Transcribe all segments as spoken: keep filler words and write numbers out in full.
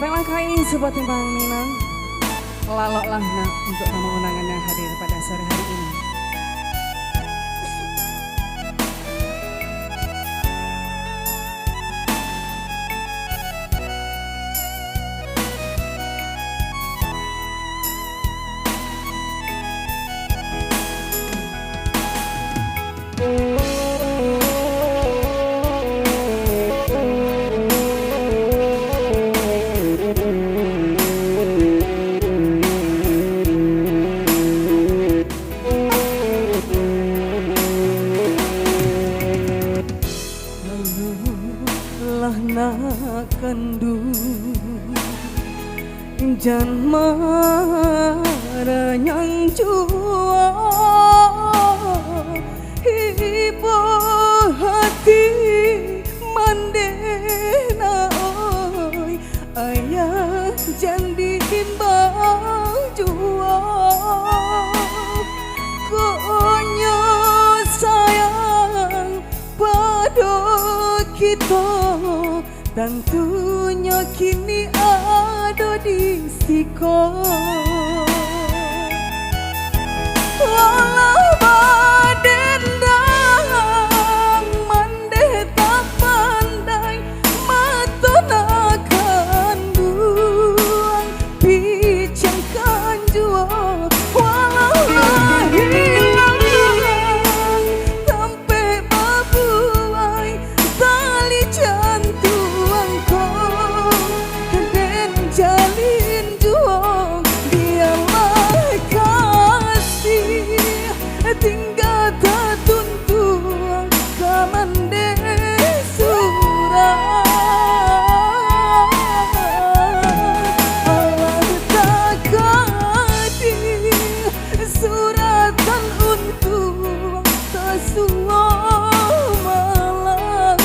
Baiklah, kali ini sebuah tembang Minang. Laloklah Nak untuk tamu undangan yang hadir pada sore hari ini. Lah nak kanduang, jan maranyang juo. Ibo hati mandeh nak, oi, ayah jan diimbau juo. Kok nyo sayang pado kito, tantunyo kini ado di siko. Walau badendang, mandeh tak pandai, mato nak kanduang, picangkan juo. Walau lah hilang, tampek babuai, tali jantuang ko, den jalin juo, bialah kasih tingga tatuntuang ka mandeh surat. Alah takadih, suratan untuang tasuo malam.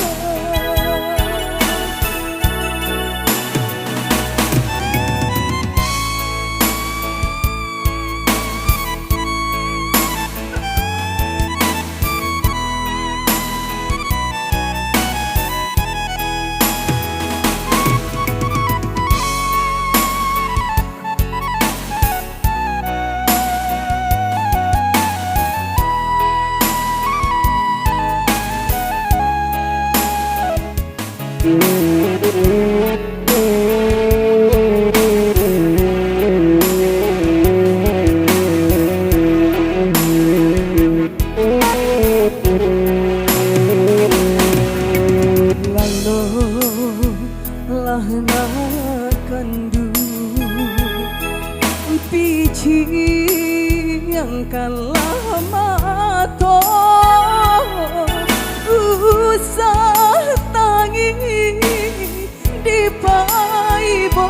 Lalu lah nak kanduang, piciangkanlah mato, usah tangih dipaibo.